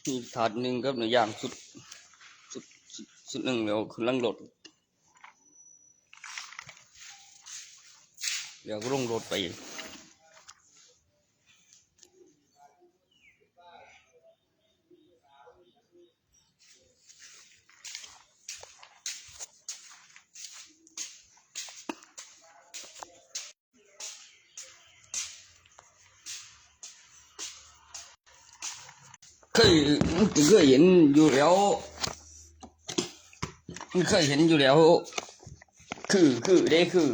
ມີຖາດໜຶ່ງກັບເນື້ອຢ່າງຊຸດ ຊຸດ ຊຸດໜຶ່ງ ແລ້ວຂຶ້ນຫຼັງລົດ ແລ້ວກໍລົງລົດໄປ. ເຄີຍ ມັນກໍເຄີຍເຫັນຢູ່ແລ້ວ ມັນເຄີຍເຫັນຢູ່ແລ້ວ ຄື ຄືເດ້ ຄື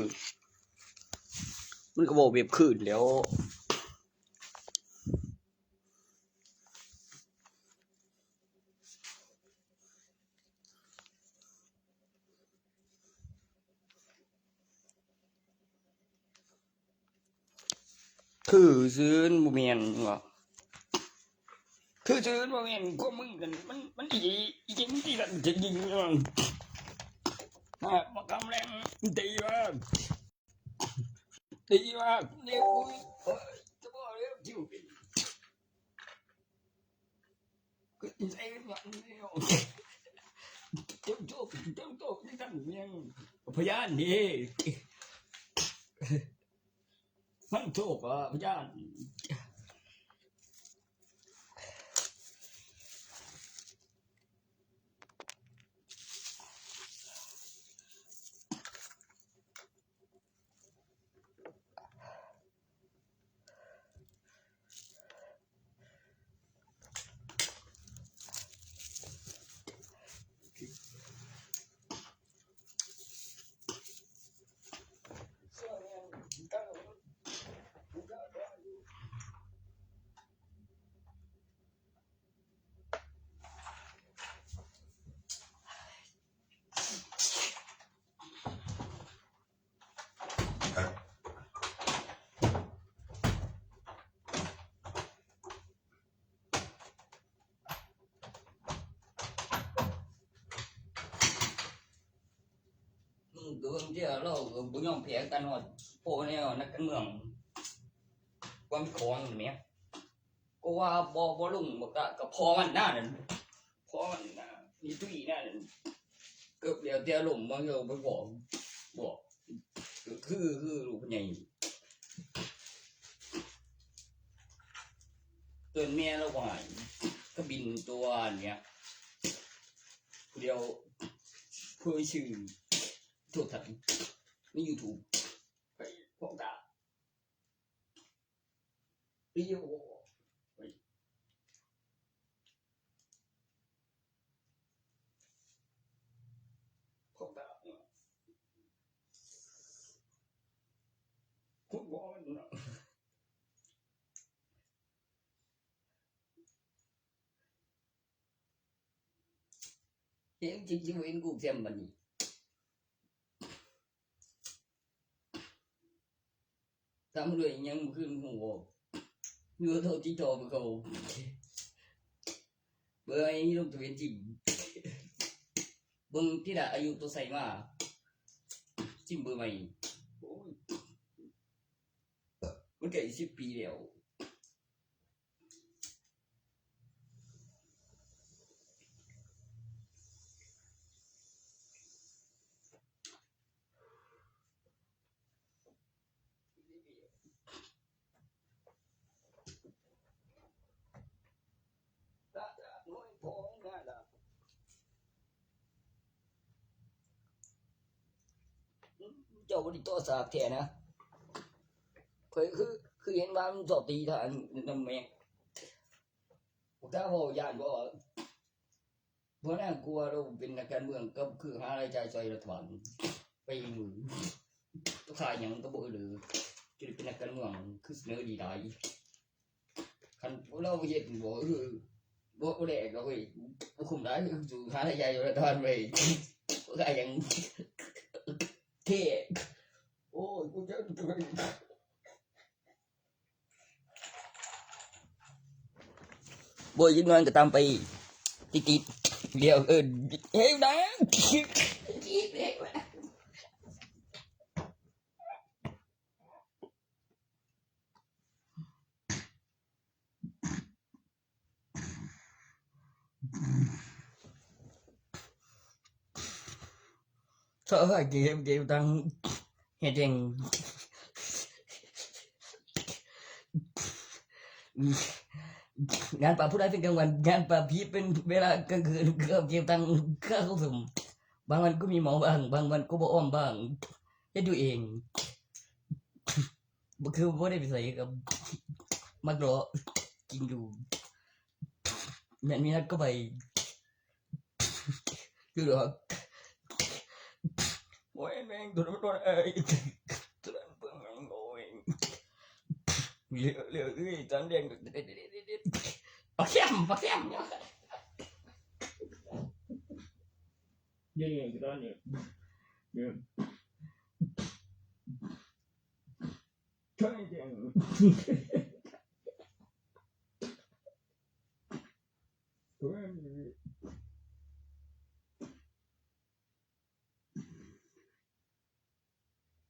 ມັນກໍເວົ້າແບບຄືແລ້ວ. ຄືຊື່ມັນບໍ່ແມ່ນຫວາ ຄືຊື່ມັນບໍ່ແມ່ນ ຄວາມມຶງກັນ ມັນ ມັນອີ ອີຈິງ ອີກະຈະຍິງ ນະ ມາຄຳແລງ ຕີວ່າ ຕີວ່າ ເດ ໂອ້ຍ ໂອ້ຍ ຈະບອກແລ້ວ ຈິວ ພະຍານເດ້ ມັນໂຊກວ່າພະຍານ. ເບິ່ງເທື່ອລາວກໍບໍ່ຍອມແພ້ກັນຮອດ ພໍແນວນັກການເມືອງ ຄວາມຂອງນີ້ແໝ ກໍວ່າບໍ່ ບໍ່ລົງ ບໍ່ກະ ກໍພໍມັນນະນັ້ນ ພໍມັນນະ ມີຕຸ້ຍນະນັ້ນ ເກືອບແລ້ວແຕ່ລົມ ມັນກໍບໍ່ບອກ ບອກ ກໍຄື ຄືລູກໃຫຍ່ ຕົວແມ່ລາວວ່າ ກໍບິນຕົວເນຍ ຜູ້ດຽວ ຜູ້ຊື່ ໂທດທັນ ໃນຢູທູບ ໄປພວກຕາ ເຫັນຈິງໆ ເຫັນກູແຊມບັດນີ້ ຕາມດ້ວຍຫຍັງ ມື້ຄືນຮູ້ບໍ່ ຢູ່ໂທດຕິດຕໍ່ເຂົາ ເບີໃໝ່ລົງທະບຽນຈິມ ເບິ່ງຕິລະ ອາຍຸໂຕໃສ່ມາ ຈິມເບີໃໝ່ ໂອ້ຍ ມັນໃກ້ສິບປີແລ້ວ. ເຈົ້າບໍ່ໄດ້ຕໍ່ສາກແທ້ນະ ຂ້ອຍຄື ຄືເຫັນວ່າມັນຊອບຕີທະຫານນຳແມ່ ບໍ່ກ້າເວົ້າ ຢ້ານບໍ່ ບໍ່ນາງ ກວ່າເຮົາເປັນນັກການເມືອງ ກໍຄືຫາລາຍຈ່າຍຊ່ອຍລັດຖະບານ ໄປມື ຄ່າຫຍັງກໍບໍ່ເຫຼືອ ຈະໄດ້ເປັນນັກການເມືອງ ຄືສະເໜີດີຫຼາຍ ຄັນລາວເຮັດບໍ່ ເອີ ບໍ່ ບໍ່ແລກດອກເວີຍ ບໍ່ຄຸ້ມຫຼາຍ ຄືຫາລາຍຈ່າຍຊ່ອຍລັດຖະບານໄວ້ ຄ່າຫຍັງ ແທ້ ໂອ້ຍ ກູຈະ ບໍ່ ອີກໜ້ອຍກໍຕາມໄປຕິດໆ ດຽວ ເອີ ເຮັດນະ ເຂົາຫາເກມ ເກມຕັ້ງເຮັດເອງ ງານປາບຜູ້ຮ້າຍເປັນກາງວັນ ງານປາບຜີເປັນເວລາກາງຄືນ ເຂົາເກັບຕັງຄ່າເຂົ້າສຸມ ບາງວັນກໍມີເມົາບ້າງ ບາງວັນກໍບໍ່ອ້ອມບ້າງ ເຮັດຢູ່ເອງ ບໍ່ຄືບໍ່ໄດ້ໄປໃສ ກໍມັກເລາະກິນຢູ່ ແມ່ນມີນັດກໍໄປ ຄືດອກ ໂອ້ຍ ແມ່ງ ໂດນ ໂດນ ເອີຍ ໂດນ ເບິ່ງ ໂອ້ຍ ເຫຼືອ ເຫຼືອ ເອີຍ ຈານແດງ ປາແຄມ ປາແຄມ ເອີຍ ຕອນນີ້ ເອີຍ ໃຊ່ແດງ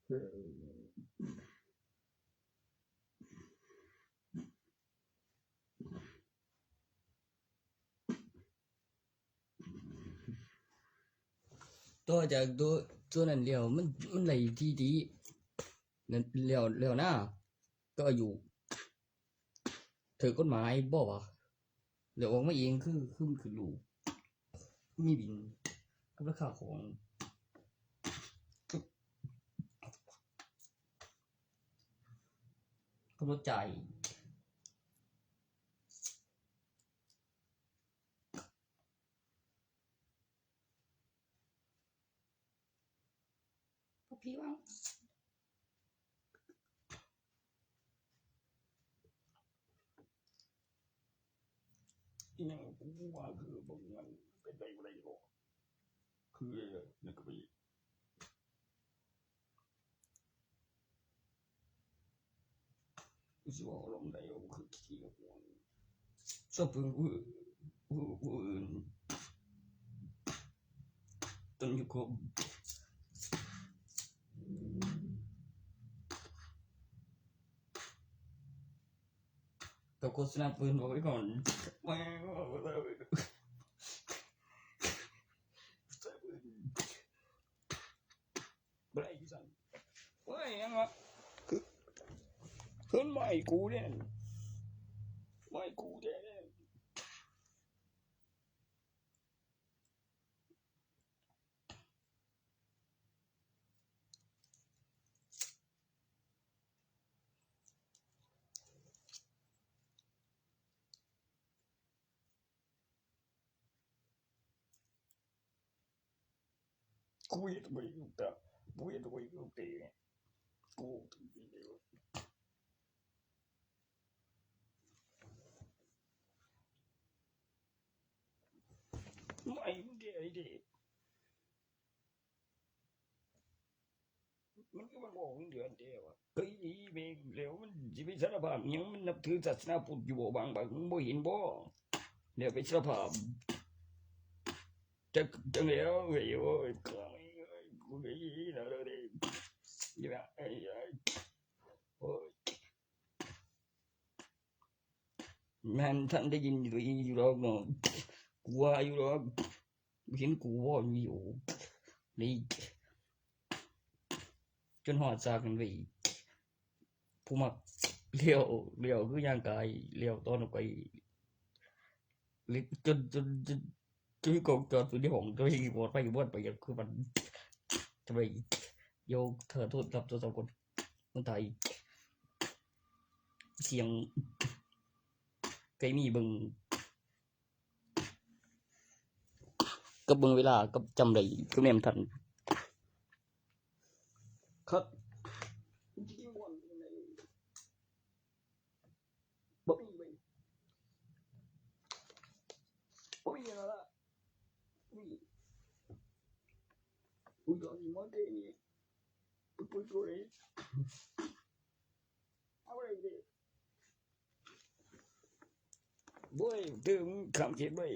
ຕໍ່ຈາກໂຕ ໂຕນັ້ນແລ້ວ ມັນ ມັນໄດ້ທີ່ດີ ແລ້ວ ແລ້ວນະ ກໍອາຍຸ ຖືກກົດໝາຍບໍ່ວະ ແລ້ວອອກມາເອງ ຄື ຄືມັນຂຶ້ນລູກ ມີບິນກັບລາຄາຂອງ ກັບລົດຈ່າຍ. ບໍ່ຜິດຫວັງ ອີຫຍັງ ກູວ່າຄືເບິ່ງມັນເປັນໄປບໍ່ໄດ້ບໍ່ ຄືແລ້ວກໍໄປ ຄືຊິເວົ້າອາລົມໃດ ຄືຂີ້ເຫຍື້ອ ຊອບເບິ່ງຜູ້ ຜູ້ ຜູ້ອື່ນ ຈົນຢູ່ຄົບ ກໍໂຄສະນາປືນບອກໄວ້ກ່ອນ ບໍ່ໄດ້ຊັ້ນ ໂອ້ຍ ຫຍັງວະ ຄື ຄືໄມ້ກູເດ້ ໄມ້ກູແທ້. ກູເຮັດໄວ້ຢູ່ຕາ ກູເຮັດໄວ້ຢູ່ເຕ ກູ ໄອ້ເດ ໄອ້ເດ ມັນຄືມັນບໍ່ຮູ້ເລື່ອງແທ້ວະ ເຮີ້ຍ ອີແມ່ງ ແລ້ວມັນຊິໄປສາລະພາບຫຍັງ ມັນນັບຖືສາສະໜາພຸດຢູ່ບໍ່ ບາງ ບາງ ມຶງບໍ່ເຫັນບໍ່ ແລ້ວໄປສາລະພາບ ຈັກ ຈັກແລ້ວ ເຮີ້ຍ ໂອ້ຍ ກູເລີຍ ໂອ້ຍ. ແມ່ນ ທ່ານໄດ້ຍິນຢູ່ ຢູ່ດອກເນາະ ກູວ່າຢູ່ດອກ ເຫັນກູເວົ້າຢູ່ນີ້ ຈົນຮອດສາກນັ້ນເວີຍ ຜູ້ມັກລ້ຽວ ລ້ຽວຄືຍ່າງກາຍ ລ້ຽວຕອນອອກໄປ ຈົນ ຈົນ ຈົນ ຈົນມີກ້ອງຈອດຢູ່ໃນຫ້ອງ ໂດຍບໍ່ໄປ ບໍ່ໄປ ຄືມັນ ທຳໄມ ໂຍກເທື່ອໂທດກັບໂທລະສັບກ່ອນ ມັນຖ່າຍສຽງ ໄກມີເບິ່ງ ກັບເບິ່ງເວລາ ກັບຈຳໄດ້ ຄືແມ່ນທັນ ຄັກ ບໍ່ມີເວີຍ ບໍ່ມີຫຍັງລະ ນີ້ ອຸຍ ຕອນນີ້ມາເດນີ້ ປຸ້ຍໆ ໂຕນີ້ ເອົາໄວ້ເດ ໂອ້ຍ ເຕີມຄຳເຂດໄວ້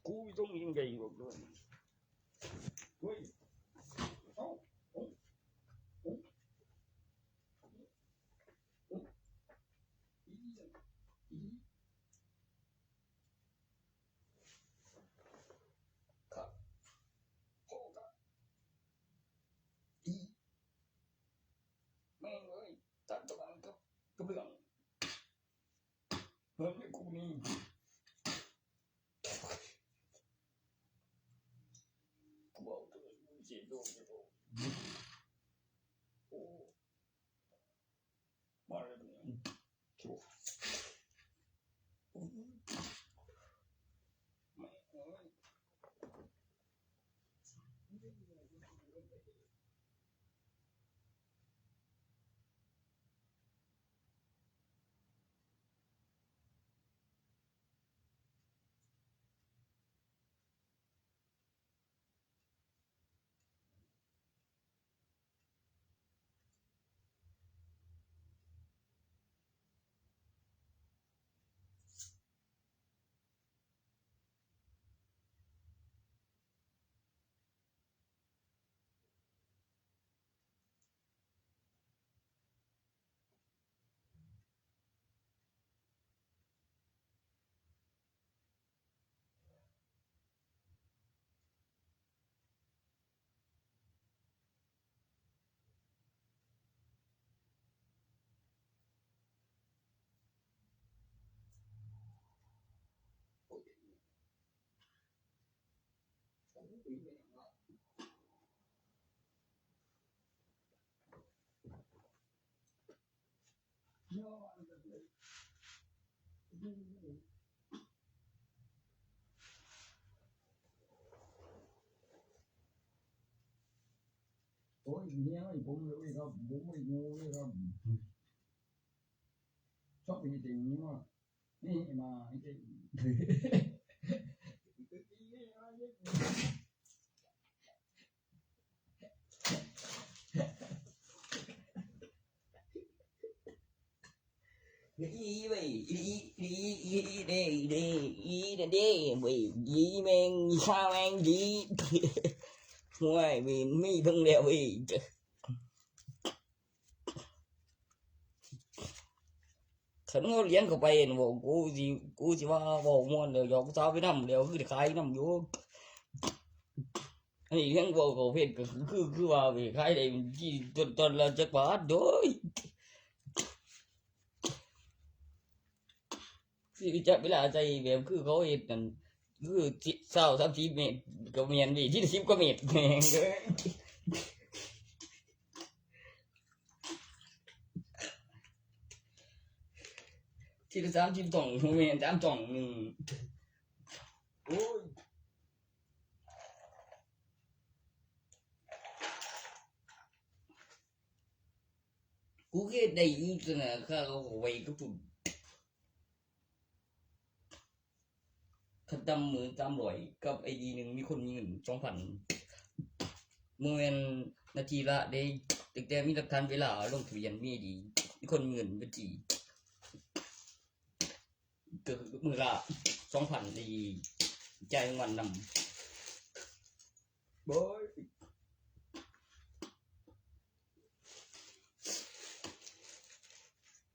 ກູຕ້ອງຍິງໄກບອກດ້ວຍ ໂອ້ຍ ເອົາ ໂອ້ ໂອ້ ໂອ້ ອີ ອີ ຄັບ ໂພກະ ອີ ແມ່ງເອີຍ ຕັດຕະວັນກັບ ກັບເລື່ອງ ເບິ່ງໃນກູນີ້ ກູເວົ້າເຖິງເສຍດວງ ໂອ້ ມາແລ້ວ ໂອ້ ແມ່ເອີຍ. Ôi, nghe ơi, bố mày ơi, không, bố mày ngu ơi, không. Sắp bị tình nhưng mà, nè, mà, cái Ih, weh, ih, ih, ih, ih, deh, deh, ih, deh, deh, weh, ih, meng, ih, sa, meng, ih. Weh, weh, mi, beng, deh, weh. ຄັນເຮົາລ້ຽງເຂົ້າໄປຫັ້ນ ເວົ້າ ກູຊິ ກູຊິວ່າເວົ້າມ່ວນແລ້ວ ຢອກສາວໄປນຳແລ້ວ ຄືໄດ້ຂາຍນຳຢູ່. ອັນນີ້ແຮ່ງເວົ້າເຂົ້າເຟສ ກໍຄື ຄືວ່າໄປຂາຍໄດ້ທີ່ ຕອນ ຕອນລະຈັກບາດໂດຍ. ຊິຈັບເວລາໃສ່ແບບຄືເຂົາເຮັດນັ້ນ ຄືຊາວ ສາມສິບເມັດກໍແມ່ນເວີຍ ສີ່ສິບກວ່າເມັດ ແມ່ງເອີຍ ທີລະສາມສິບຕ່ອງ ບໍ່ແມ່ນ ສາມຕ່ອງໜຶ່ງ ໂອ້ຍ. ກູເຮັດໄດ້ຢູ່ຊັ້ນນະ ຄ່າເຂົາເຂົ້າໄປກັບພຸ້ນ ຄັນຕ່ຳມື້ສາມຮ້ອຍ ກັບໄອດີໜຶ່ງ ມີຄົນມີເງິນສອງພັນ ບໍ່ແມ່ນນາທີລະເດ້ ຕັ້ງແຕ່ມີຫຼັກຖານເວລາລົງທະບຽນ ມີໄອດີ ມີຄົນມີເງິນບັນຊີ ກໍມື້ລະສອງພັນ ໄດ້ຈ່າຍແມງວັນນຳ ໂອ້ຍ.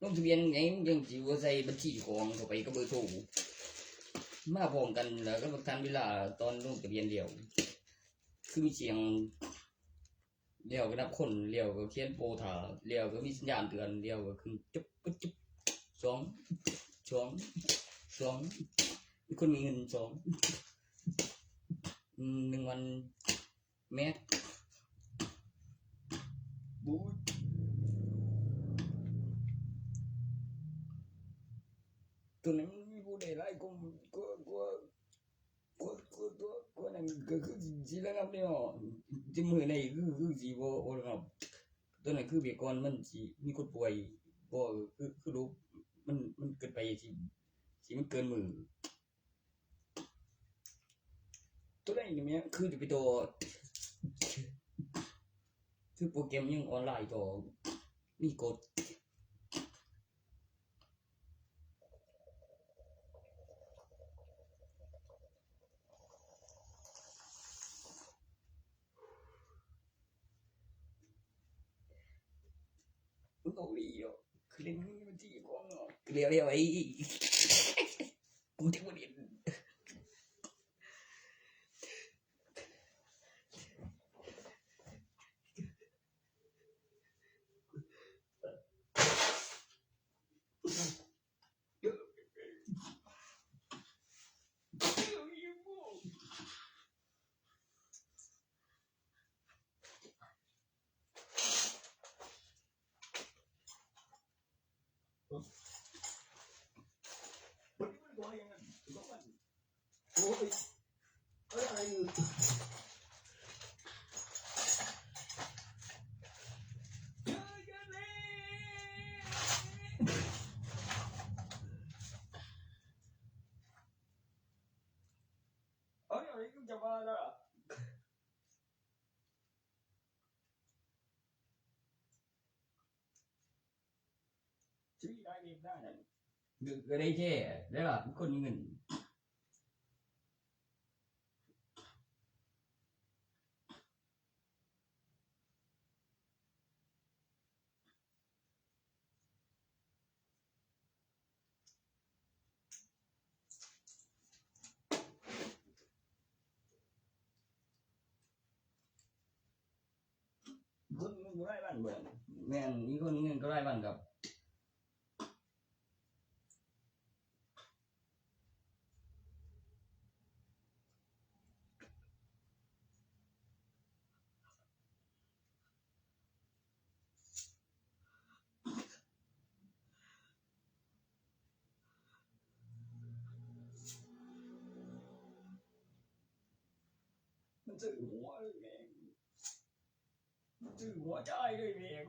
ລົງທະບຽນຫຍັງ ຍັງຊິບໍ່ໃສ່ບັນຊີຂອງເຂົ້າໄປກັບເບີໂທ ມາພ້ອມກັນແລ້ວກັບຫຼັກຖານເວລາຕອນລົງທະບຽນແລ້ວ ຄືມີສຽງ ແລ້ວກໍນັບຄົນ ແລ້ວກໍຂຽນໂປຖ້າ ແລ້ວກໍມີສັນຍານເຕືອນ ແລ້ວກໍຂຶ້ນ ຈຸບ ປຶດ ຈຸບ ສອງ ສອງ ສອງ ມີຄົນມີເງິນສອງ ໜຶ່ງວັນ ແມັດ ບູດ ຕົວນັ້ນມັນມີຜູ້ໃດຫຼາຍກວ່າ ກວ່າ ກວ່າ ກວ່າ ກວ່າ ກວ່ານັ້ນ ກໍຄືຊິລະງັບແລ້ວ ແຕ່ມື້ໃດຄື ຄືຊິບໍ່ ບໍ່ລະງັບ ຕົວນັ້ນຄືເບກອນ ມັນຊິມີຄົນປ່ວຍ ບໍ່ ຄື ຄືໂລກ ມັນ ມັນເກີນໄປ ຊິ ຊິມັນເກີນມື້. ຕົວໃດນີ້ແມ່ນ ຄືຈະໄປຕໍ່ ຄືໂປຣແກຣມຍັງອອນລາຍຕໍ່ ມີກົດ ມັນອອກດີເນາະ ຄືເຫຼັ້ນເງິນບັນຊີຂອງເນາະ ແລ້ວ ແລ້ວໄອ້ ກູຈັກບໍ່ເຫຼັ້ນ ກໍໄດ້ແທ້ແລ້ວ ຄົນມີເງິນ. ຄົນມີເງິນກໍລາຍວັນເບິດ ແມ່ນ ມີຄົນມີເງິນກໍລາຍວັນກັບ ມັນຊື້ຫົວເລີຍແມ່ງ ມັນຊື້ຫົວຈ່າຍເລີຍແມ່ງ.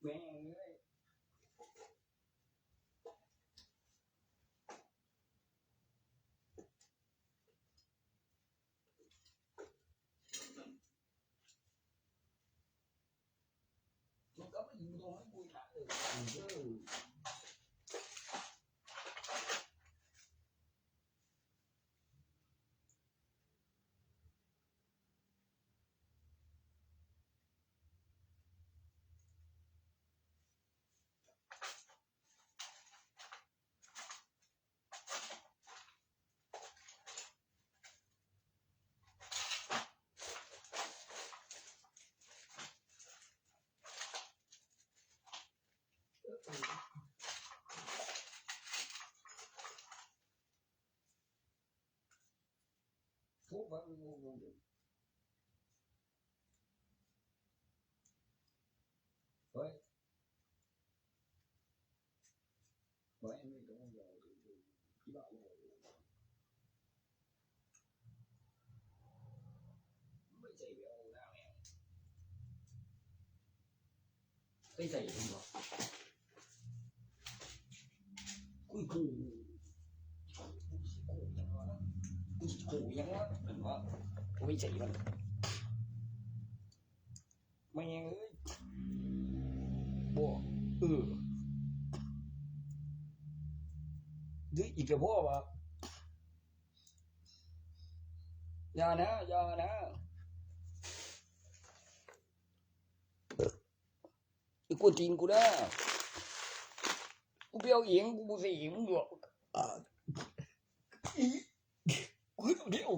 ແມ່ເອີຍ. ໄປໃສ່ເພິ່ນບໍ? ຄຸຍ ກູ ກູຫຍັງວະ? ກູຫຍັງວະ? ເພິ່ນວ່າ ໂອ້ຍ ໃສ່ມັນ ແມ່ງເອີຍ ບໍ່ ເອີ ດື້ອີກແລ້ວບໍ່ວະ? ຢ່ານະ ຢ່ານະ ຢ່າກວນຕີນກູເດີ ກູໄປເອົາເອງ ກູບໍ່ໃສ່ເອງ ມຶງດອກ ກູດຽວ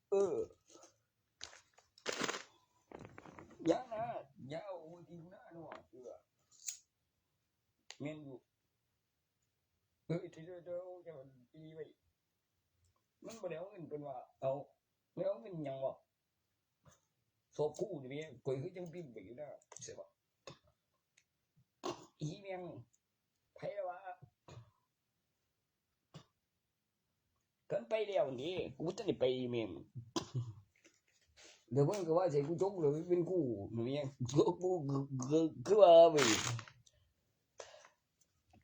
ເອີ ຢ່ານະ ຢ່າເອົາກວນຕີນກູນະ ເນາະ ເອີ ແມ່ນຢູ່ ເອີ ເດີ ເດີ ເດີ ເດີ ໄວ້ ມັນບໍ່ໄດ້ເອົາເງິນ ເພິ່ນວ່າ ເອົາ ແລ້ວເອົາເງິນຫຍັງວະ? ສອບກູນີ້ແມ່ ຂ້ອຍຄືຈັ່ງປິ່ນໄປຢູ່ນະ ໃຊ່ບໍ່? ອີແມ່ງ ໃຜລະວະ? ຄັນໄປແລ້ວນີ້ ກູບໍ່ທັນໄດ້ໄປແມ່ງ ແລ້ວເພິ່ນກໍວ່າໃສ່ກູຈົກ ແລ້ວເປັນກູແມ່ງ ກູ ກູ ກູ ຄືວ່າເວີຍ.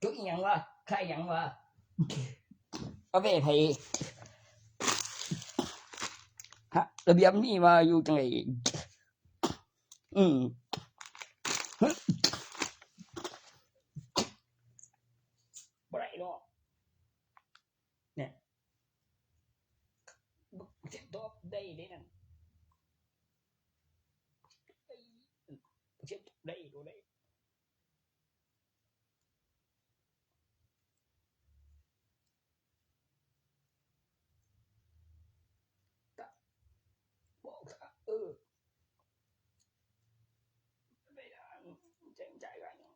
ຈຸອີ່ຫຍັງວະ? ຂາຍຫຍັງວະ? ເອົາໄປໃຫ້ໃຜ? ຮະ ລະບຽບມີວ່າຢູ່ຈັ່ງໃດ? ອືມ ບໍ່ໄດ້ດອກ ແນ່ ບັກເຈັດດອກໄດ້ເດ້ນັ້ນ ເຈັດໄດ້ໂດໄດ້. ເອີ ໄປທາງແຈ້ງຈ່າຍການຫຍັງ?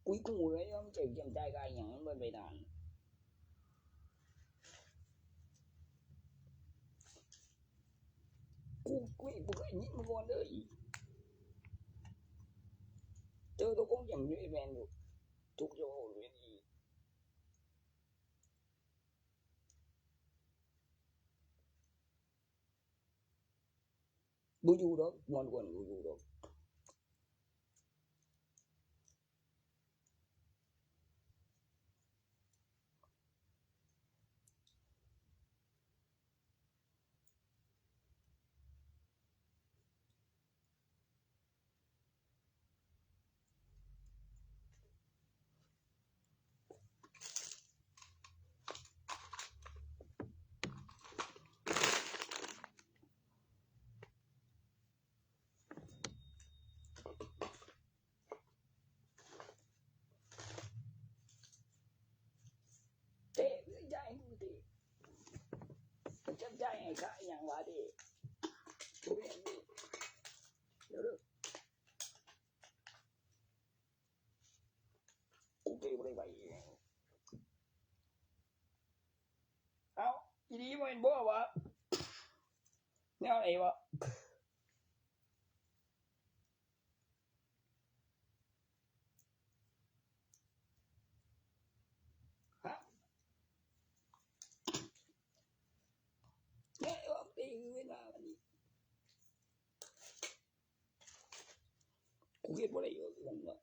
ອຸ້ຍ ກູເອີຍ ມັນຈະກຽມຈ່າຍຄ່າຫຍັງ ມັນເບິດໄປນານ. ກູ ກູບໍ່ເຄີຍຍິນມາກ່ອນເລີຍ ເຈີຕົວກົງຈັ່ງນີ້ແມ່ນຢູ່ ທຸກໂຈເລີຍນີ້ ບໍ່ຢູ່ດອກ ມ່ວນກ່ອນ ບໍ່ຢູ່ດອກ. ເຕະ ຢາຍ ເຕະ ເຈັບໃຈໃຫ້ຂ້າຫຍັງວະເຕະ ບໍ່ແມ່ນ ເດີ. ແມ່ນບໍ່ວະ ແນວໃດວະ? ຮະ ແນວໃດວະ? ເວລານີ້ ກູເຮັດບໍ່ໄດ້ເອີ ເລື່ອງວ່າ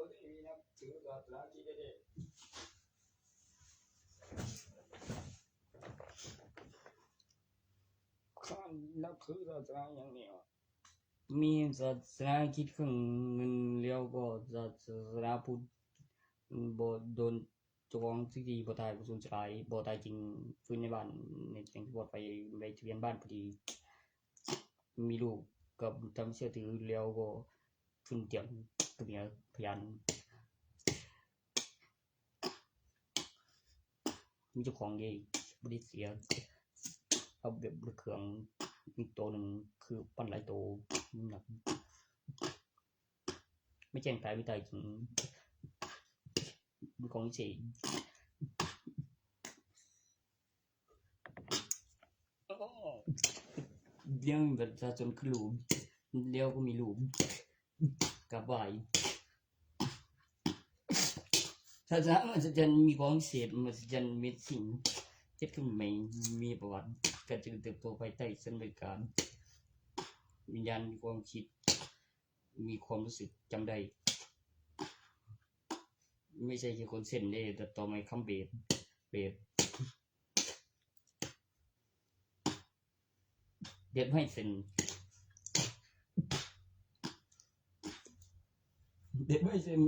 ຄົນທີ່ນັບຖືສາສະໜາຄຣິດເດ້ ທ່ານນັບຖືສາສະໜາຫຍັງແດ່? ມີສາສະໜາຄຣິດເຄິ່ງໜຶ່ງ ແລ້ວກໍສາສະໜາພຸດ ບໍ່ດົນ ເຈົ້າຂອງສິ່ງທີ່ບໍ່ຕາຍ ບໍ່ສູນສະລາຍ ບໍ່ຕາຍຈິງ ຟື້ນໃນບ້ານ ໃນແຈ້ງທີ່ປອດໄພ ໃບທະບຽນບ້ານພໍດີ ມີລູກກັບທຳເຊື່ອຖື ແລ້ວກໍຟື້ນຕຽມກັບເມຍພະຍານ ມີເຈົ້າຂອງເດ້ ບໍ່ໄດ້ເສຍ ເອົາແບບເຄື່ອງ ມີໂຕໜຶ່ງ ຄືປັນຫຼາຍໂຕ ນ້ຳໜັກ ມີແຈ້ງຕາຍ ມີຕາຍຈິງ ມີຂອງວິເສດ ລ້ຽງບັດປະຊາຊົນຄືລູກ ແລ້ວກໍມີລູກ ກາບໄຫວ້ ສາສະໜາມະຫັດສະຈັນ ມີຂອງວິເສດ ມະຫັດສະຈັນ ເມັດສິງ ເຈັດຂຶ້ນໃໝ່ ມີປະຫວັດ ການຈະເລີນເຕີບໂຕ ພາຍໃຕ້ສັນບະລິການ ວິນຍານມີຄວາມຄິດ ມີຄວາມຮູ້ສຶກ ຈຳໄດ້ ໄມ່ໃຊ່ແຄ່ຄົນເສັ້ນເດ້ ແຕ່ຕໍ່ໄມ້ຄຳເບດ ເບດ ເດັດໄມ້ເສັ້ນ ເດັດໄມ້ເສັ້ນ.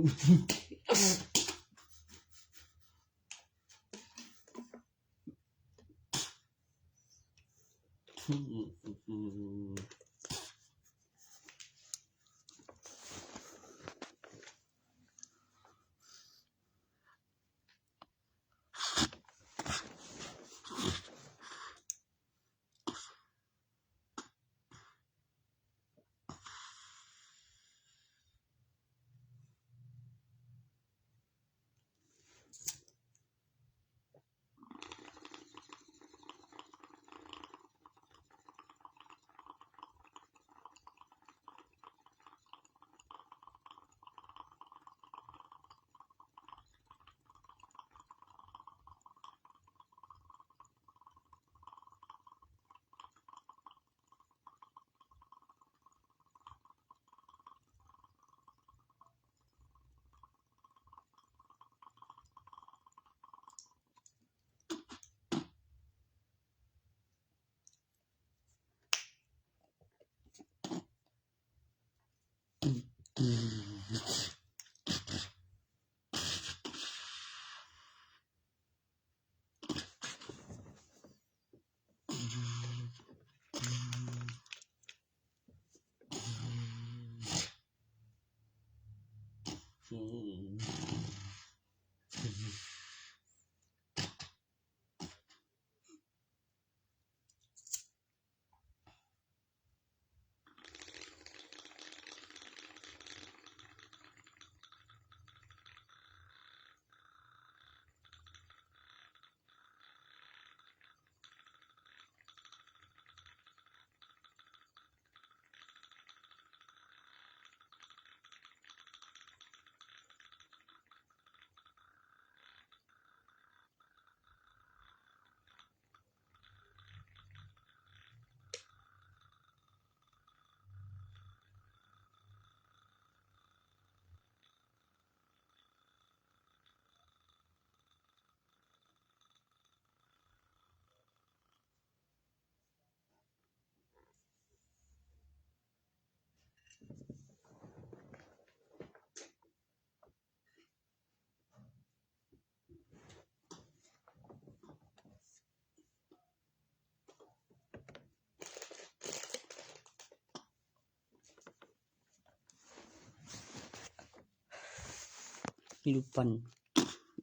ມີລູກປັ້ນ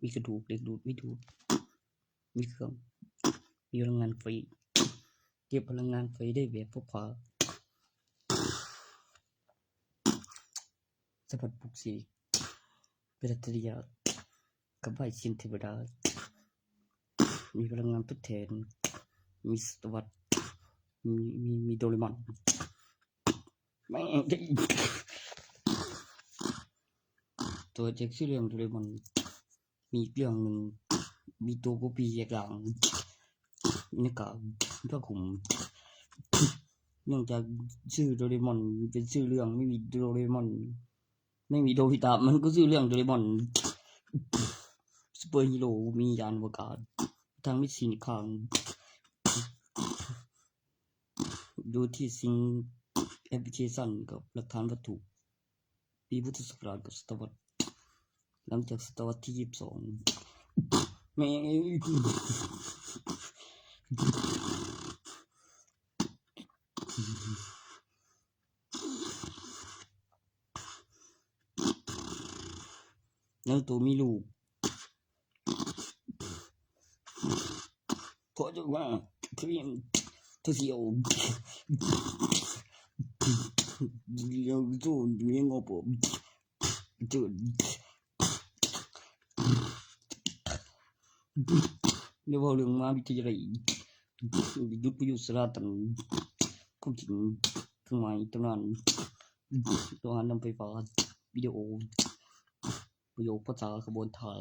ມີກະດູກເຫຼັກດູດ ມີດູດ ມີເຄື່ອງ ມີພະລັງງານໄຟ ເກັບພະລັງງານໄຟໄດ້ແບບພົກພາ ສາມາດປຸກເສກເປັນອັດຕະລິຍະ ກັບໄມ້ເຊັ່ນເທວະດາ ມີພະລັງງານທົດແທນ ມີສະຕາວັດ ມີ ມີ ມີໂດເຣມອນ ແມ່ງ ໂຕຈາກຊື່ເລື່ອງໂດເຣມອນ ມີອີກເລື່ອງໜຶ່ງ ມີໂຕກອບປີ້ແຍກລ່າງ ມີໜ້າກາກຜ້າຄຸມ ເນື່ອງຈາກຊື່ໂດເຣມອນເປັນຊື່ເລື່ອງ ມີໂດເຣມອນ ແມ່ງມີໂດບິຕະ ມັນກໍຊື່ເລື່ອງໂດເຣມອນ ຊຸບເປີຮີໂຣ ມີຍານອະວະກາດ ທາງມີຊິນຂ້າງ ຢູ່ທີ່ຊິງແອັບພລິເຄຊັນກັບຫຼັກຖານວັດຖຸ ປີພຸດທະສັກກະລາດກັບສະຕະວັດ ຫຼັງຈາກສະຕະວັດທີຊາວສອງ ແມ່ງ ນາຣູໂຕະມີລູກ ຂໍຈະວ່າຄຣີມໂຕສຽວ ດຽວໂຕມີງອປອບ ແລ້ວເວົ້າເລື່ອງມະຫາວິທະຍາໄລ ຢຸດພະຍຸດສະລາຕັນ ຂອງຈິງ ເຄື່ອງໝາຍຕຳນານ ໂລຫະນຳໄຟຟ້າ ວິດີໂອ ປະໂຫຍກພາສາຂະບວນທ່າ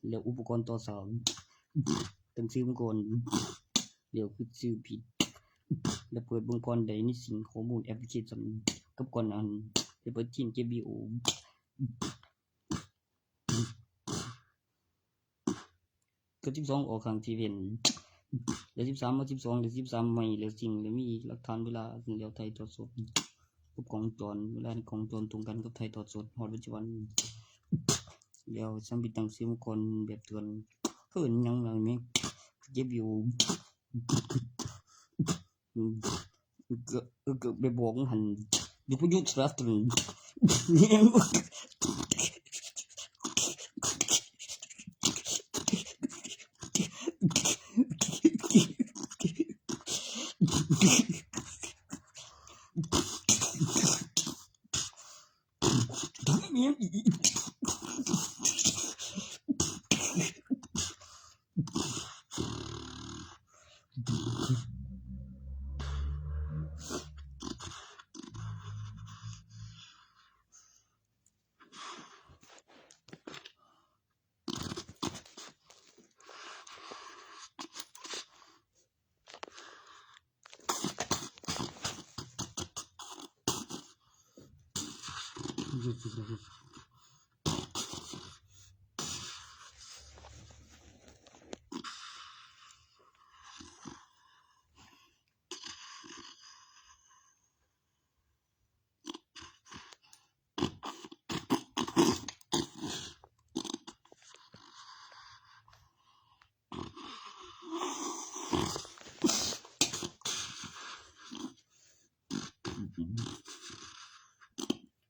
ແລະ ອຸປະກອນຕໍ່ສ້າງ ຕັ້ງຊື່ມັງກ່ອນ ແລ້ວຄືຊື່ຜິດ ແລະ ເປີດເບິ່ງກ່ອນໄດ້ໃນຊິງຂໍ້ມູນແອັບພລິເຄຊັນ ກັບກ່ອນໜ້ານັ້ນ ແລະ ເປີດທີມເກັບວິດີໂອ ກະສິບສອງອອກຂ້າງທີ່ເວັ້ນ ແລະ ສິບສາມມາສິບສອງ ແລະ ສິບສາມໃໝ່ ແລ້ວຊິງ ແລະ ມີຫຼັກຖານເວລາ ແລ້ວຖ່າຍທອດສົດ ຄົບກ້ອງວົງຈອນ ເວລາໃນກ້ອງວົງຈອນຕົງກັນກັບຖ່າຍທອດສົດຮອດປັດຈຸບັນ ແລ້ວສຳຜິດຕັ້ງຊື່ມັງກ່ອນແບບເຖື່ອນ ເອີ້ນຫຍັງລະແມ່ນ ເກັບຢູ່ ກໍ ກໍໄປບອກມັນຫັ້ນ ຢູ່ພະຍຸດສະລາຕັນ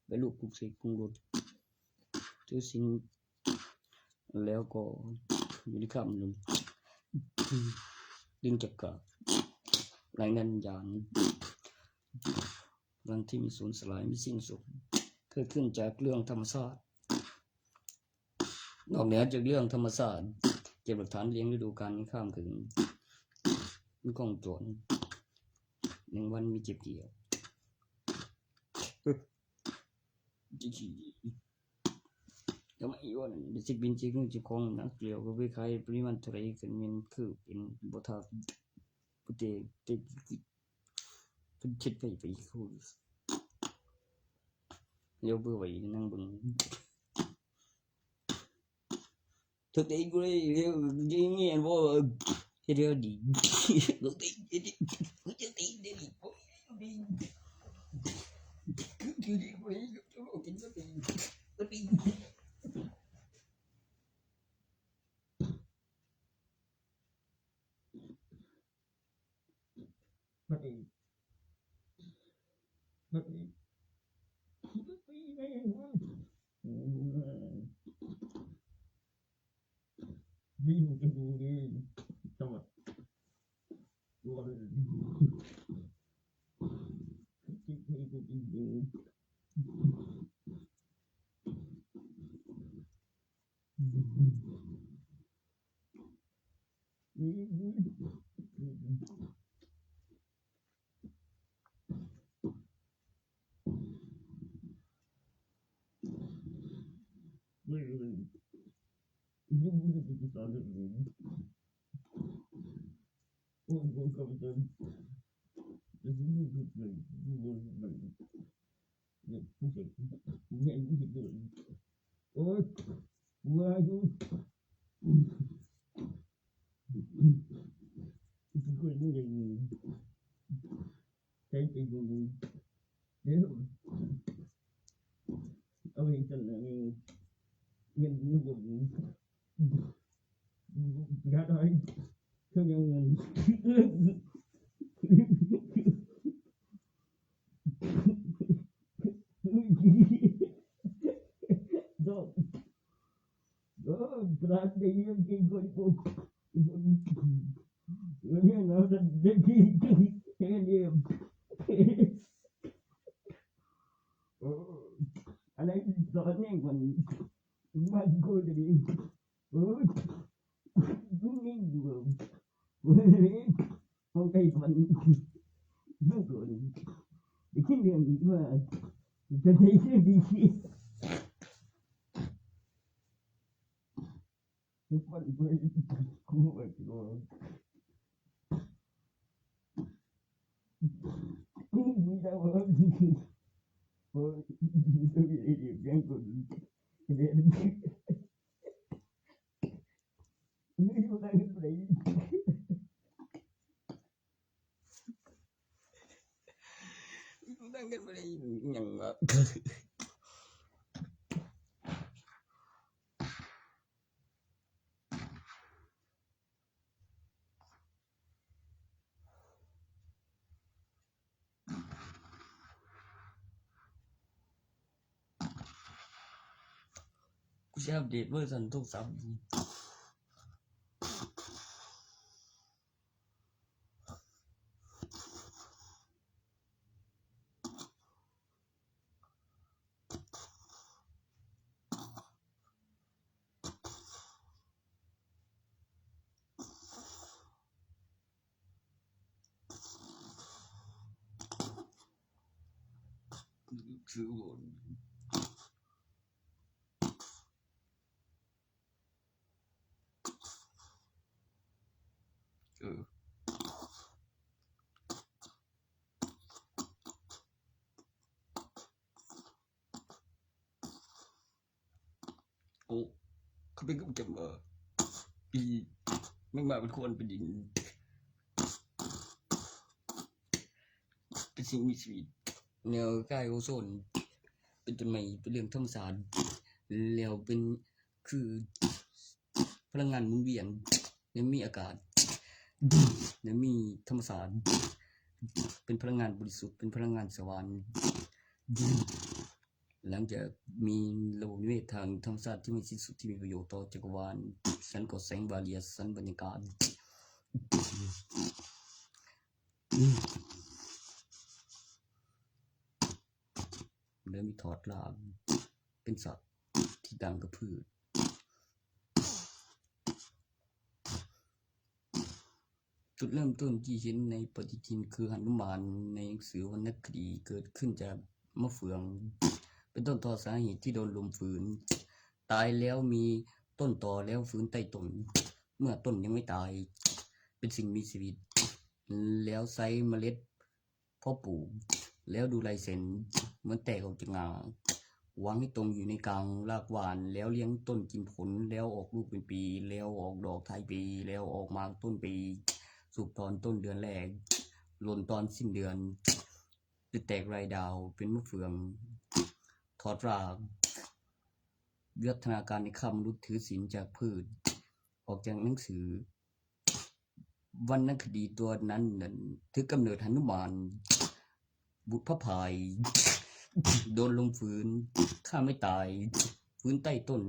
ໄປລູກປຸກເສກປຸງລົດ ຊື່ຊິງ ແລ້ວກໍຢູ່ໃນຄາມດຶງຈັກກາ ລາຍງານຢ່າງ ເລື່ອງທີ່ມີສູນສະຫຼາຍມີສິ້ນສຸດ ເກີດຂຶ້ນຈາກເລື່ອງທຳມະຊາດ. ນອກເໜືອຈາກເລື່ອງທຳມະຊາດ ເກັບຫຼັກຖານລຽງລະດູການໃນຂ້າມຄືນ ມີກ້ອງວົງຈອນ ໜຶ່ງວັນມີເຈັດດຽວ ທຳໄມວ່ານັ້ນ ໄດ້ເຊັກບິນເຊັກເງິນເຈົ້າຂອງໜັກແລ້ວ ກໍໄປຂາຍປະລິມານເທົ່າໃດ ກໍແມ່ນຄືເປັນບໍ່ທັນ ບໍ່ແຕ່ ແຕ່ ເພິ່ນເຮັດໄປ ໄປ ດຽວເບິ່ງໄວ້ ນັ່ງເບິ່ງ ຖືກຕີກູເລີຍ ເຮັດແນວດີ ຖືກຕີ ເຮັດ ຖືກຕີ ເຮັດດີ ມັນເອງ ມັນເອງ ມັນເອງ ມັນເອງ ມັນເອງ ນັ່ງກັນບໍ່ໄດ້ຫຍັງວະ. ກູຊິອັບເດດເວີຊັນໂທລະສັບ. ເອີ ໂອ້ ເຂົາເປັນກັບແກມເອີ ອີ ແມ່ງມາເປັນຄົນເປັນດິນ ເປັນສິ່ງມີຊີວິດ ແນວກາຍໂອໂຊນ ເປັນຕົ້ນໄມ້ ເປັນເລື່ອງທຳມະຊາດ ແລ້ວເປັນ ຄືພະລັງງານໝູນວຽນ ແລະ ມີອາກາດ ແລະ ມີທຳມະຊາດ ເປັນພະລັງງານບໍລິສຸດ ເປັນພະລັງງານສະຫວ່ານ. ຫຼັງຈາກມີລະບົບນິເວດທາງທຳມະຊາດທີ່ມີສິ້ນສຸດ ທີ່ມີປະໂຫຍດຕໍ່ຈັກກະວານ, ສັນກໍແສງບາເຣຍ, ສັນບັນຍາກາດ. ແລ້ວມີທອດລາກ ເປັນສັດທີ່ຕ່າງກັບພືດ. ຈຸດເລີ່ມຕົ້ນທີ່ເຫັນໃນປະຕິທິນຄືຫະນຸມານໃນໜັງສືວັນນະຄະດີ ເກີດຂຶ້ນຈາກມະເຟືອງ ເປັນຕົ້ນຕໍສາເຫດທີ່ໂດນລົມຝືນ ຕາຍແລ້ວມີຕົ້ນຕໍແລ້ວຝືນໃຕ້ຕົ້ນ ເມື່ອຕົ້ນຍັງໄມ່ຕາຍ ເປັນສິ່ງມີຊີວິດ ແລ້ວໃສ່ມະເລັດ ພໍປູກແລ້ວດູໄລ່ເສັ້ນ ມັນແຕກອອກຈາກງ່າ ວາງໃຫ້ຕົງຢູ່ໃນກາງລາກຫວ່ານ ແລ້ວລ້ຽງຕົ້ນກິນຜົນ ແລ້ວອອກລູກເປັນປີ ແລ້ວອອກດອກທ້າຍປີ ແລ້ວອອກໝາກຕົ້ນປີ ສູບຕອນຕົ້ນເດືອນແລກ ຫຼົ່ນຕອນສິ້ນເດືອນ ແລະ ແຕກລາຍດາວເປັນມະເຟືອງ ຖອດລາກ ວິວັດທະນາການໃນຄ້າມະນຸດຖືສິນຈາກພືດ ອອກຈາກໜັງສື ວັນນະຄະດີຕົວນັ້ນນັ້ນ ຖືກກຳເນີດຫະນຸມານ ບຸດພະພາຍ ໂດນລົມຝືນ ຂ້າໄມ້ຕາຍ ຝືນໃຕ້ຕົ້ນ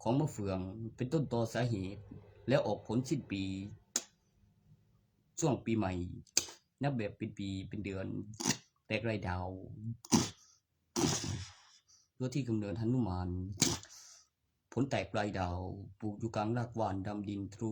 ຂອງມະເຟືອງ ເປັນຕົ້ນຕໍສາເຫດ ແລ້ວອອກຜົນສິ້ນປີ ຊ່ວງປີໃໝ່ ນັບແບບເປັນປີເປັນເດືອນ ແຕກລາຍດາວ ຕົວທີ່ກຳເນີດຫະນຸມານ ຜົນແຕກລາຍດາວ ປູກຢູ່ກາງລາກຫວ່ານດຳດິນທະລຸ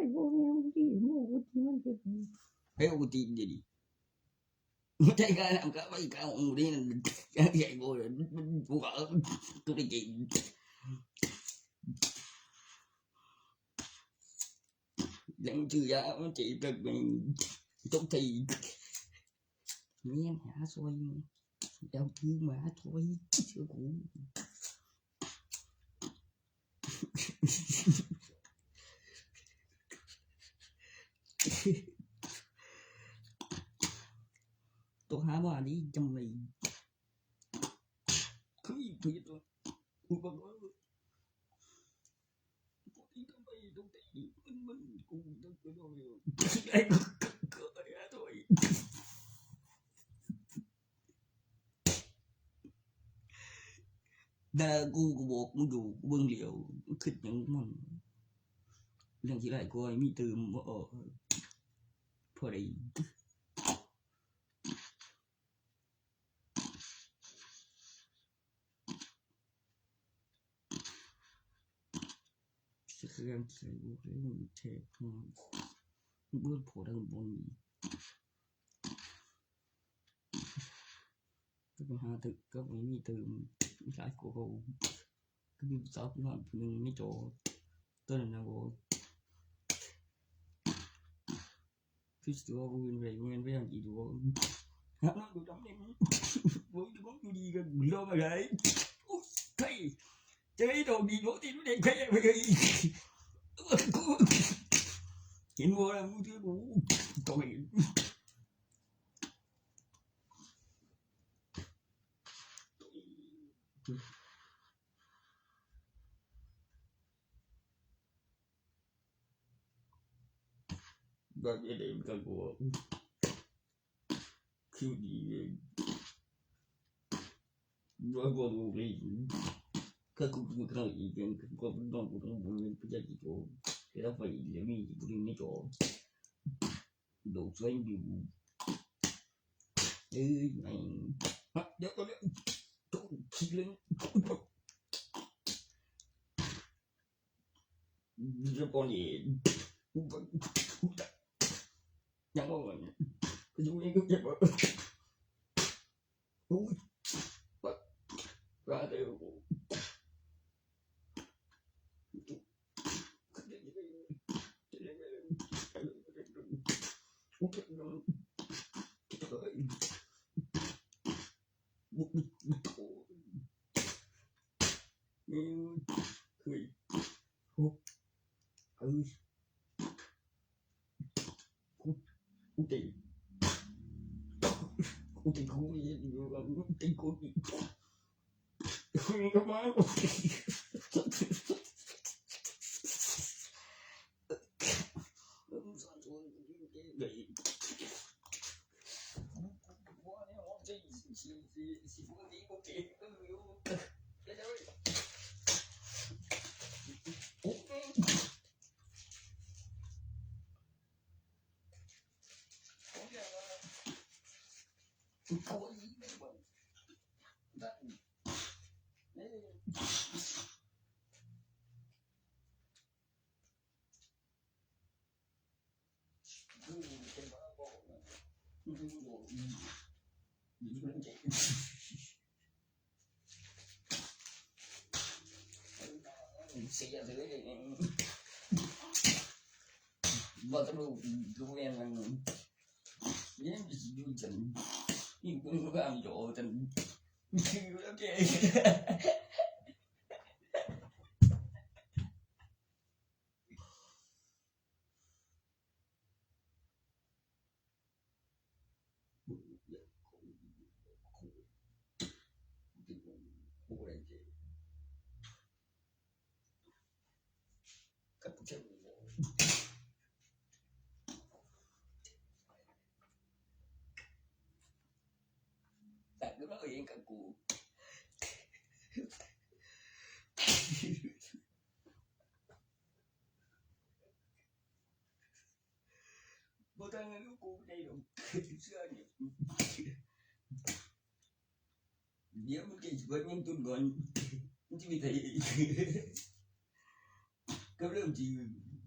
ບໍ່ແມ່ນທີ່ ບໍ່ທີ່ມັນເປັນ ໃຫ້ໂອຕິນເດນີ້ ໃຈການນຳກາໄວ້ກາໂອຕິນນັ້ນ ໃຫຍ່ບໍ່ ຜູ້ກາຕົວເກັ່ງ ຍັງຈື່ຢາມັນເຈັບແບບນີ້ ຕົກໃຈ ແມ່ນຫາຊ່ອຍ ແລ້ວຄືມາຊ່ອຍ ເຊື່ອກູ. ໂຕຫາວ່ານີ້ຈຳເລີຍ ຄືເພິ່ນ ອຸປະກອນ ດາກູກໍບອກມຶງຢູ່ ເບິ່ງແລ້ວ ມັນຄິດຫຍັງມັນ ເລື່ອງທີ່ຫຼາຍກວ່າມີຕື່ມ ບໍ່ ພໍໄດ້ ສະເຄື່ອງໃສ່ບໍ່ໄດ້ແທກ ເບິ່ງພໍດັງບໍ່ມີ ກໍໄປຫາເຕີມ ກໍບໍ່ມີເຕີມ ຫຼາຍກວ່າເກົ່າ ກໍມີສາວຜູ້ນັ້ນຜູ້ໜຶ່ງໃນຈໍ ຕອນນັ້ນນະບໍ່ ຄືຊິວ່າບໍ່ແມ່ນໄປ ບໍ່ແມ່ນໄປທາງອີກບໍ່ ຫາມາດູດຳເດ້ ບໍ່ມີດຳຢູ່ດີກໍລອງມາໄດ້ ໂອ້ຍ ໄທ ເຈີດອກດີບໍ່ຕິດເດ້ ໄທ ເຫັນບໍ່ລະ ມືຖືກູ ຕ້ອງເຫັນ ບາດນີ້ໄດ້ກັນບໍ່ ຄິວດີ ບໍ່ ບໍ່ຮູ້ເລີຍ ກະກູກະກູກະອີກ ກະກູກະນ້ອງກູນ້ອງບໍ່ເປັນພະຍາດຕິດຕໍ່ ແຕ່ລະໄຟລະມີຜູ້ໜຶ່ງໃນຈໍ ໂດກໃສ່ຢູ່ ເອີຍ ແມ່ງ ຮະ ດຽວກ່ອນ ໂຕຂີ້ເຫຼັ້ງ ດຽວກ່ອນ ຍັງບໍ່ ຄືຢູ່ນີ້ກໍເຈັບ ໂອ້ຍ ປະ ປະເດີ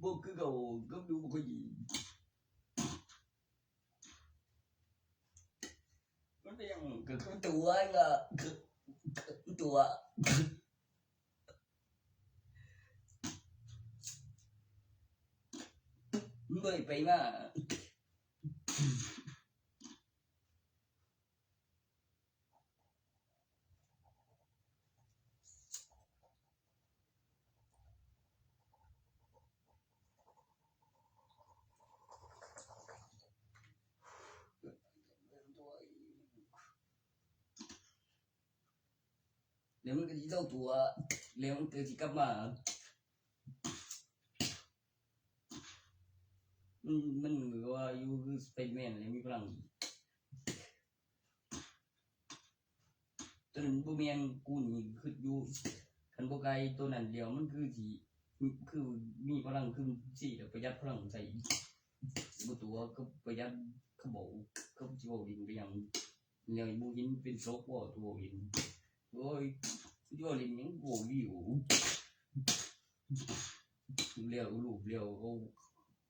ບໍ່ຄືເກົ່າ ກໍດູບໍ່ຄ່ອຍດີ. ມັນເປັນຫຍັງ? ກໍຄືຕົວລະ ຄື ຄືຕົວ ມັນບໍ່ໄດ້ໄປມາ. ແລ້ວມັນກໍຊິເຈົ້າຕົວ ແລ້ວມັນກໍຊິກັບມາ. ມັນ ມັນກໍວ່າຢູ່ຄືສະໄປເດີແມນແຫຼະ ມີພະລັງ. ໂຕນັ້ນບໍ່ແມ່ນ ກູນີ້ຄິດຢູ່ ຄັນບໍ່ກາຍໂຕນັ້ນແລ້ວ ມັນຄືຊິ ຄືມີພະລັງຄືຊິປະຢັດພະລັງໃສ່ ບໍ່ຕົວະ ກໍປະຢັດ ກໍເວົ້າ ກໍຊິເວົ້າຫຼິ້ນໄປຫຍັງ ແນວບໍ່ເຫັນເປັນສົກບໍ່ຕົວະຫຼິ້ນ. ໂອ້ຍ ຊິເວົ້າຫຼິ້ນຫຍັງ ເວົ້າດີໂອ ແລ້ວ ລູບແລ້ວ ເຂົາ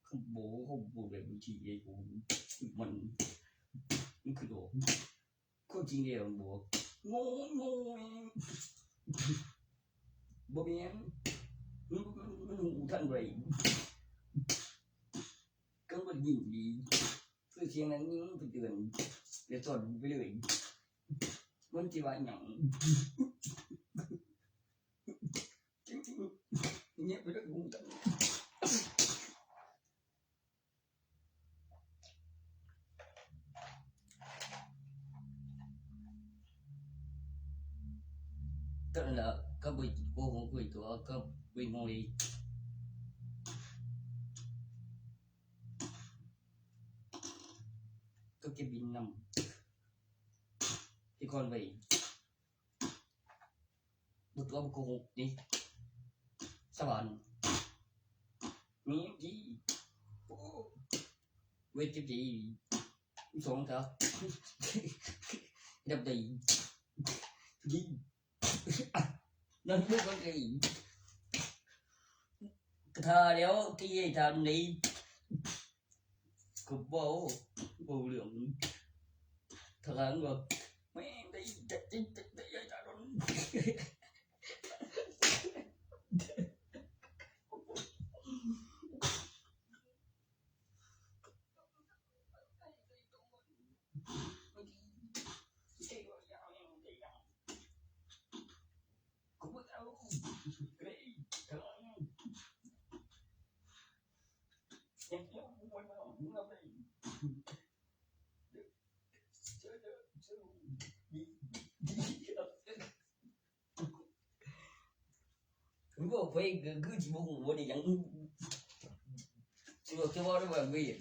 ເຂົາບໍ່ ເຂົາບໍ່ໄດ້ບັນທີໃຫ້ກູ ມັນ ມັນຄືດອກ ຄວາມຈິງແລ້ວບໍ່ ໂງ່ ໂງ່ ບໍ່ແມ່ນ ມັນ ມັນ ມັນຮູ້ທັນໄວ ກໍມັນຍິງດີ ຄືສຽງນັ້ນຍິງໄປເຕືອນ ແລ້ວສອນໄປເລີຍ ມັນຊິວ່າຫຍັງ? ເງຍບໄປເລີຍ ຕອນນັ້ນລະ ກໍໄປໂກຫົກໄປຕົວະ ກໍໄປໂງ່ເອງ ກໍເກັບບິນນຳ ທີ່ກ່ອນໄວ້. ບໍ່ຕົວະ ບໍ່ໂກຫົກນີ້ ສະຫວານ ມີທີ່ ໂອ້ ເວດເຈັບໃຈອີ່ຫຼີ ສອງຕາ ດັບໄດ້ ຍິງ ນັ້ນຄືການກະອີ ກະຖ້າແລ້ວ ທີ່ໄດ້ຖາມໃດ ກໍເວົ້າ ເວົ້າເລື່ອງທະລາງວ່າ ແມ່ນໄດ້ ໄດ້ ໄດ້ ໄດ້ ໄດ້ ໄດ້ ມັນບອກໄປກໍຄືຊິບໍ່ຮູ້ບໍ່ໄດ້ຫຍັງ ຊິບອກ ຊິເວົ້າໄດ້ວ່າເວີຍ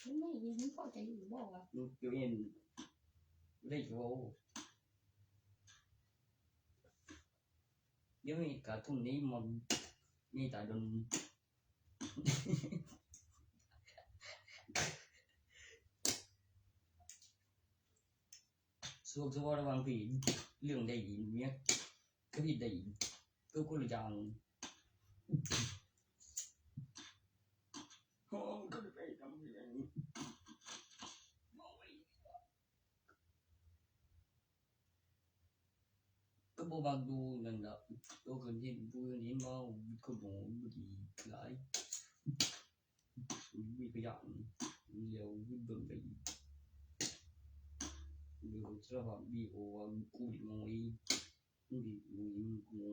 ມັນໄດ້ຍິນ ມັນພໍໃຈຢູ່ບໍ່ວະ? ເຈົ້າເຫັນ ໄດ້ເວົ້າ ດຽວນີ້ກາທຸ່ມນີ້ມັນມີຕາດົນ ສະຫວັດ ສະຫວັດ ລະຫວ່າງທີ່ເລື່ອງໄດ້ຍິນເນຍ ກະຜິດໄດ້ ກໍຄົນລະຢ່າງ ຫ້ອງກໍໄປທຳເລື່ອງ ກໍບໍ່ມັກດູນັ້ນດອກ ໂຕຂຶ້ນເຫັນຜູ້ອື່ນເຫັນເວົ້າ ກໍບໍ່ດີຫຼາຍ ມີພະຍານ ແລ້ວເບິ່ງໄປອີກ ແລ້ວສາລະພາບວິດີໂອວ່າກູນີ້ໂງ່ ມຶງດີໂງ່ ໂງ່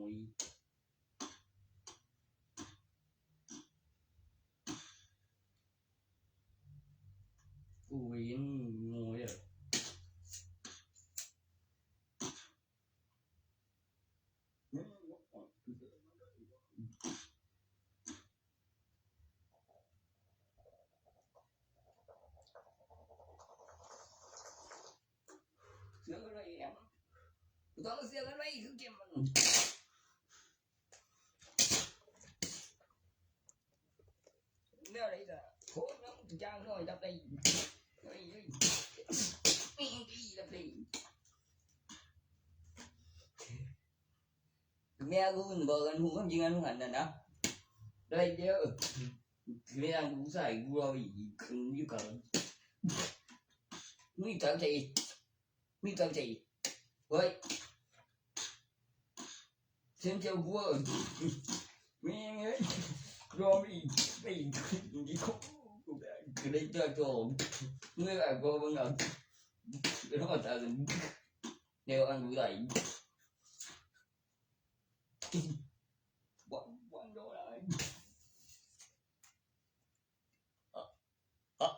ກູເວນໂງ່ເດີ. ຕ້ອງເຊື່ອກັນໄວ້ຄືເກມມັນ ແນວໃດລະ ໂຄດນ້ຳຢ່າງໜ້ອຍດັບໄດ້ ເອີຍ ເອີຍ ນີ້ດີດັບໄດ້ ແມ່ກູເວົ້າກັນ ຮູ້ຄວາມຈິງອັນຫັ້ນນະ ໄດ້ເດີ ແມ່ກູໃສ່ກູເອົາອີກ ຂຶ້ນຢູ່ກັບ ມີຕາມໃຈ ມີຕາມໃຈ ເຮີ້ຍ ເຊັນເຈົ້າບົວ ແມ່ງເອີຍ ລອງອີກ ໄປອີກ ໄດ້ເທື່ອສອງ ເມື່ອໄດ້ກໍເບິ່ງເອົາ ເປັນຮອດຕາກັນ ແນວອັນໃດ ວັນ ວັນດອລາ ອະ ອະ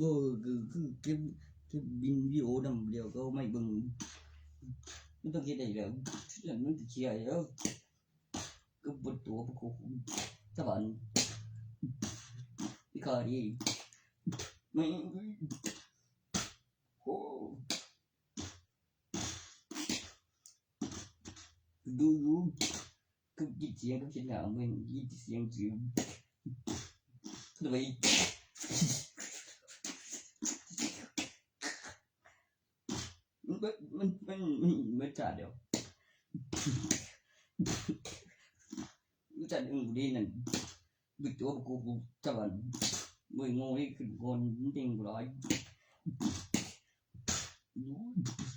ບໍ່ ຄື ຄືເກັບ ເກັບວິນດີໂອນຳ ແລ້ວກໍເອົາມາໃຫ້ເບິ່ງ ມັນຕ້ອງເຮັດໄດ້ແລ້ວ ມັນຊິເສຍແລ້ວ ກໍບໍ່ຕົວະ ບໍ່ໂກຫກ ສະບາຍ ອີກາອີກ ແມ່ງ ໂອ້ ດູຢູ່ ຄືກິນສຽງ ຄືກິນຫຍັງ ແມ່ນກິນສຽງຊື່ ທຳໄມ ມັນ ມັນ ມັນ ມັນ ມັນຈາດດຽວ ມັນຈາດດຽວ ນີ້ນັ້ນ ບິດຕົວ ກູ ກູ ຈະວ່າ ໂອ້ຍ ໂງ່ເດ້ ຂຶ້ນກ່ອນ ມັນເກັ່ງບໍ່ຫຼາຍ ໂອ້ຍ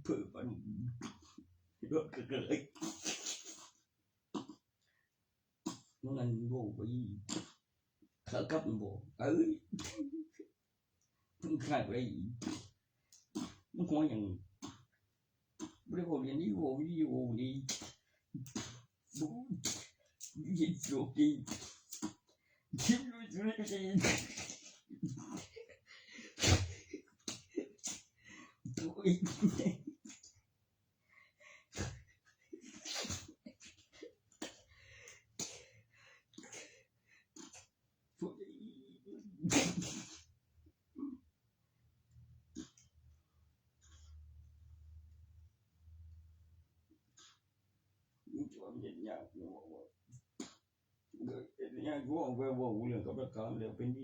ເພີ້ປານນີ້ ລົດກໍເກີດ ມັນນັ້ນບໍ່ໄປ ຂາກັບມັນບໍ່ ເອີ ມັນຂາດໄປ ມັນຫົວຫຍັງ ບໍ່ໄດ້ເວົ້າເລ່ນນີ້ ເວົ້າອີ່ຫຼີ ເວົ້ານີ້ ບໍ່ ເຮັດໂຈກນີ້ ທິ້ມລົງຢູ່ໃນກະເດງ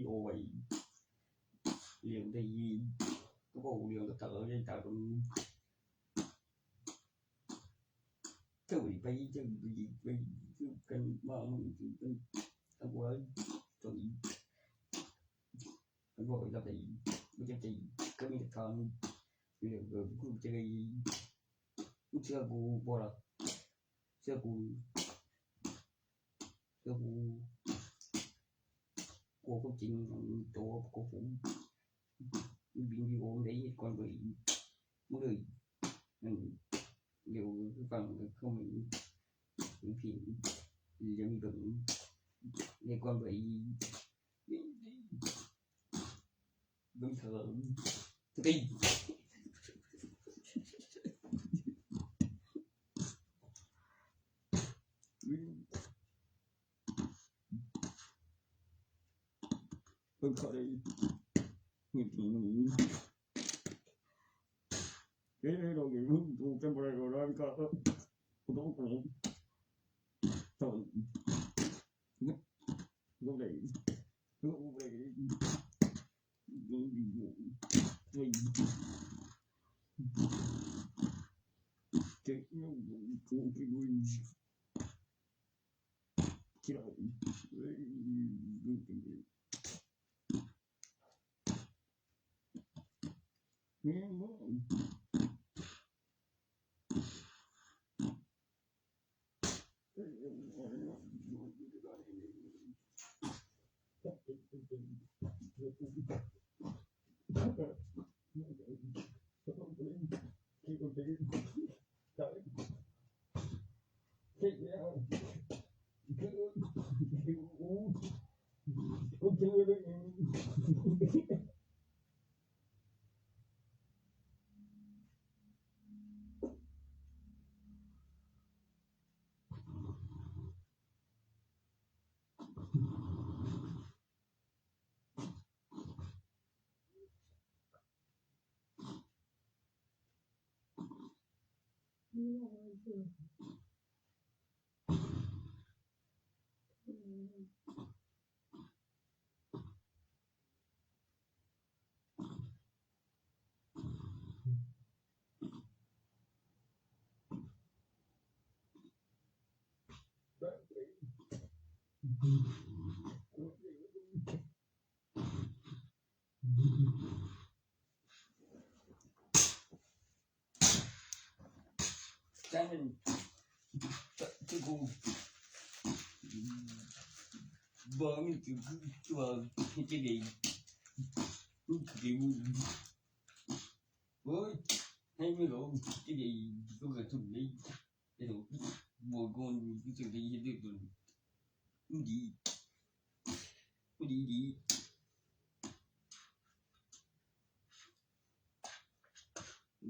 ໂອ້ຍ. ເລື່ອງໄດ້ຍິນ ກໍເວົ້າເລື່ອງກໍຕາເລື່ອງຕາ ເຈົ້າໄປ ເຈົ້າໄປ ໄປຄືກັນ ວ່າມັນຄືກັນ ເອົາບໍ່ໄດ້ ເຈົ້າອີກ ມັນບໍ່ໄດ້ ບໍ່ຈຳເປັນ ກໍມີແຕ່ຖາມ ເລື່ອງ ເອີ ກູຈະໄດ້ ມຶງເຊື່ອກູບໍ່ລະ ເຊື່ອກູ ເຊື່ອກູ ກົວຄວາມຈິງ ໂຕ ກົວຜົມ ວິດີໂອມັນໄດ້ເຮັດກ່ອນເວີຍ ມຶງເລີຍ ນັ້ນ ດຽວຟັງຄອມເມັນ ເພິ່ນ ດຽວມີເບິ່ງ ເຮັດກ່ອນເວີຍ ເບິ່ງເທື່ອ ສະຕິ ເບິ່ງເຂົາໄດ້ ເອີ ເຮົາເບິ່ງ ເບິ່ງບໍ່ໄດ້ກໍໄດ້ ກໍຕ້ອງ ຕ້ອງ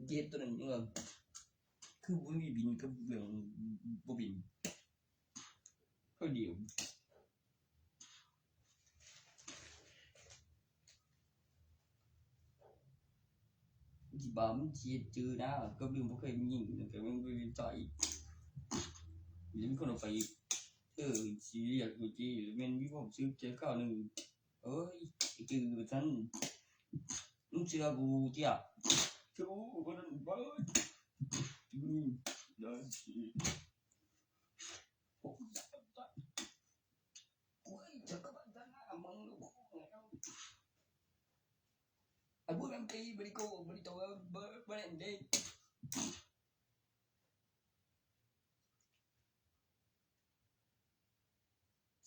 ເຈັບຕົວນັ້ນຍັງວ່າ ຄືບໍ່ມີບິນກັບເລື່ອງບໍ່ບິນ ເທົ່າດຽວ ທີ່ວ່າມັນຊິເຮັດຈື່ນະ ກັບເລື່ອງບໍ່ເຄີຍມີຍິງ ແຕ່ມັນບໍ່ໄດ້ໃຈ ມີຄົນເອົາໄປ ເອີ ຊິລຽກຢູ່ຕິ ແມ່ນມີຄວາມຮູ້ສຶກແຕ່ຄາວໜຶ່ງ ໂອ້ຍ ຈື່ວ່າຊັ້ນ ມຶງເຊື່ອກູຕິອະ ເຊື່ອກູຄົນນັ້ນເບີດ ອືມ ໄດ້ຊິ ໂອ້ຍ ໂອ້ຍ ຈັກກະບານຕາໜ້າມຶງລູກ ໄອ້ບຸນນຳຕີ ບໍ່ໄດ້ໂກ ບໍ່ໄດ້ໂຕ ບໍ່ ບໍ່ໄດ້ເດ້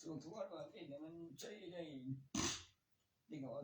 ກະວ່າເຮັດໃຫ້ມັນໃຊ້ໄດ້ ເດັກນ້ອຍ.